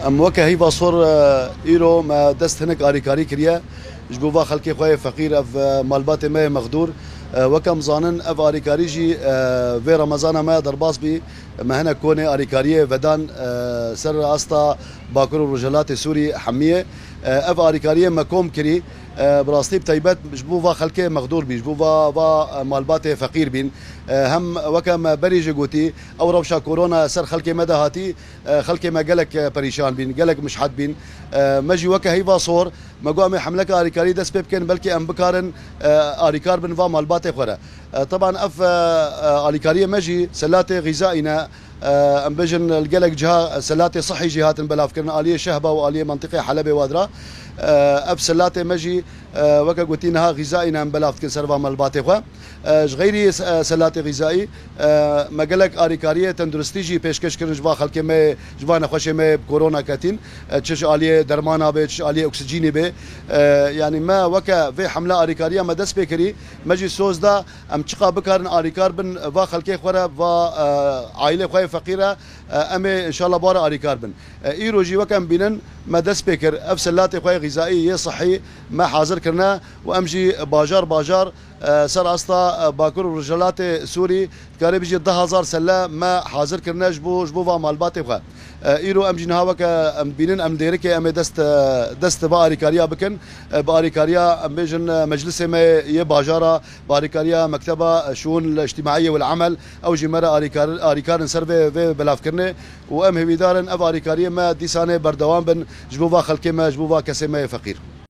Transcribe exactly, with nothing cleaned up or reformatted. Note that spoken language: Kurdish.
Em weke heyva sor, e, îro me dest hinek alîkarî kiriye. Ji bo va xelkê xwe yê feqîr, ev, e, malbatê me yê mexdûr. E, weke em zanin, ev alîkarî jî, e, vê Remezana me derbas bî. Me hinek konê alîkariyê vedan, e, ser asta Bakur û Rojhilatê Sûrî hemiyê. E, ev alîkariyê me kom kirî, e, bi rastî bi taybet ji bo va xelkê mexdûr bî, ji bo va, va, e, malbatê feqîr bîn. E, hem weke me berî jî gotî, ew rewşa korona ser xelkê me de hatî, e, xelkê me gelek, e, perîşan bîn, gelek mişhet bîn. E, me jî weke heyva sor, me got em ê hemleka alîkarî dest pê bikin, belkî em bikarin, e, alîkar bin va malbatê xwe re. E, teban ev, e, e, alîkariyê me jî selatê xîzaî ne. E, em bêjin li gelek ciha selatê sihî jî hatin belavkirin aliyê Şehba û aliyê mentiqê Helebê wadira. E, ev selatê me jî, e, weke gotî niha xîzaî ne em belav dikin ser va malbatê xwe. E, ji xeyrî se-, e, selatê xîzaî, e, me gelek alîkariyê tenduristî jî pêşkêş kirin ji va xelkê me, ji va nexweşê me bi korona ketîn. E, çi ji aliyê dermana bê, çi ji aliyê oksijînê bê. E, yanî me weke vê hemle alîkariya me dest pê kirî, me jî soz da em çiqa bikarin alîkar bin va xelkê xwe re, va, e, aîlê xwe yê feqîr re, e, em ê înşallah bi wan re alîkar bin. E, îro jî weke em bînin, me dest pê kir, ev selatê xwe yê xîzaî yê sihî me hazir kirine û em jî bajar bajar, e, ser asta, e, Bakur û Rojhilatê Sûrî, dikarî bijî du hezar selle me hazir kirine ji bo, ji bo va malbatê xwe. E, îro em jî niha weke em dibînin, em dêrikê em ê dest, e, dest va alîkariya bikin. E, bi alîkariya, em bêjin, e, meclisê me yê bajara, bi alîkariya Mekteba, e, Şûn Îctimaiyê wel Emel, ew jî me re alîkar-, alîkar in ser vê, vê belavkirinê û em hêvîdar in ev alîkariyê me dîsanê berdewam bin ji bo va xelkê me, ji bo va kesê me yê feqîr.